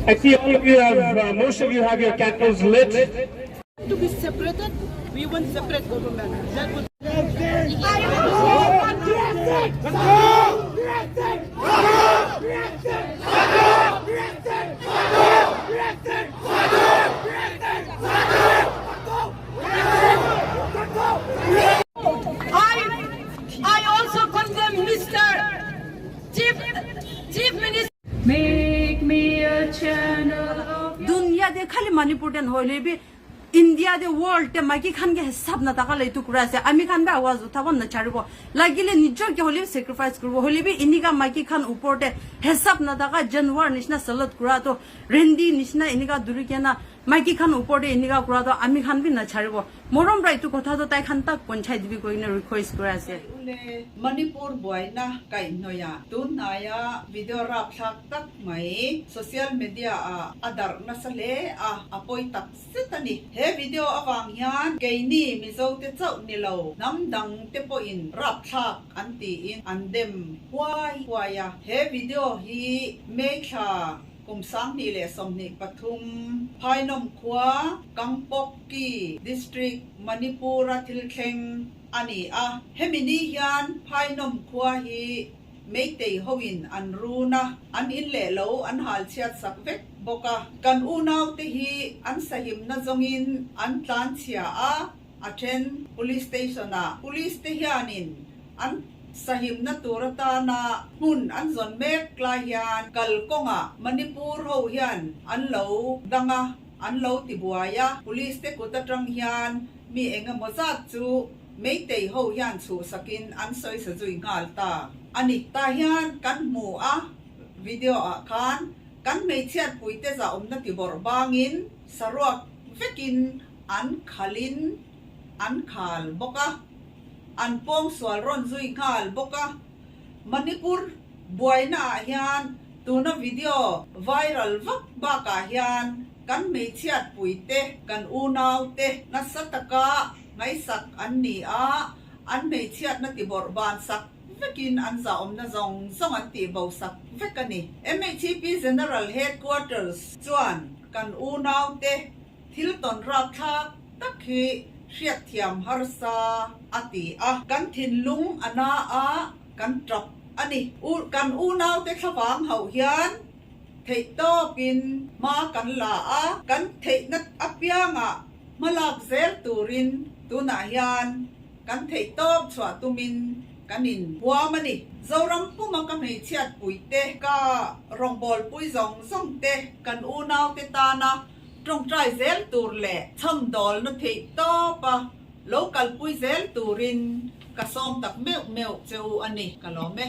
I see all of you have, most of you have your candles lit. To be separated, we want separate government. That would I also condemn Mr. Chief Minister. Make me a channel of Duniya de khali Manipur den hoile bi India de world te maiki khan ke hisab na taka leitu kura ase ami khan be awaz uthabo na charibo lagile nijor ke hole sacrifice kuribo hole bi inika maiki khan upor te hisab na taka janwar nishna salat kura to rendi nishna inika duri kena maiki khan upor te inika kura to ami khan bi na charibo morom ra itu kotha to tai khan tak ponchai dibi koine request kura ase. Ule Manipur buaina kaihhnawih tunhnaia video rapthlak tak mai social media ah a darh nasa hle a, a pawi tak zet a ni. He video avang hian keini Mizo te chauh ni lo hnam dang te pawhin rapthlak an tiin an dem huai huai a. He video hi May thla Kum 2023 Phainawm khua Kangpokki District, Manipur-a thil thleng a ni a. Hemi ni hian Phainawm khua hi Meitei hoin an run a, an in leh lo an hal chhiat sak vek bawk a. Kan unaute hi an sahimna zawngin an tlan chhia a, A then Police Station-ah Police te hianin an sahimna tur atana hmun an zawn mek lai hian kalkawngah Manipur ho hian an lo dang a, an lo ti buai a. Police te kut atang hian mi eng emaw zat chu Meitei ho hian chhuhsakin an sawisa zui nghal ta a ni. Tah hian kan hmu a, video ah khan kan hmeichhiatpuite zahawmna ti bawrh bangin saruak vekin An khalin an khal bawk a, an pawngsual rawn zui nghal bawk a. Manipur buaina ah hian tuna video viral vak bakah hian kan hmeichhiat puite, kan unau te nasa taka ngaihsak an ni a, an hmeichhiatna tibawrh ban sak vekin an zahawmna zawng zawng an tihbo sak vek a ni. MHP General Headquarters chuan kan unau te Thil tawn rapthlak tak hi hriatthiam harsa a ti a. Kan thinlung a na a, kan tap a ni. U, kan unaute thlavang hauh hian theihtawpin hma kan la a, kan theihna apiangah hma lak zel turin tunah hian kan theihtawp chhuah tumin kan inhuam a ni. Zoram puma ka hmeichhiat puite, ka rawngbawlpui zawng zawngte, kan unaute tana Tawngtai zel tur leh chhamdawlna theih tawpa lo kalpui zel turin ka sawm tak meuh meuh che u a ni, ka lawm e.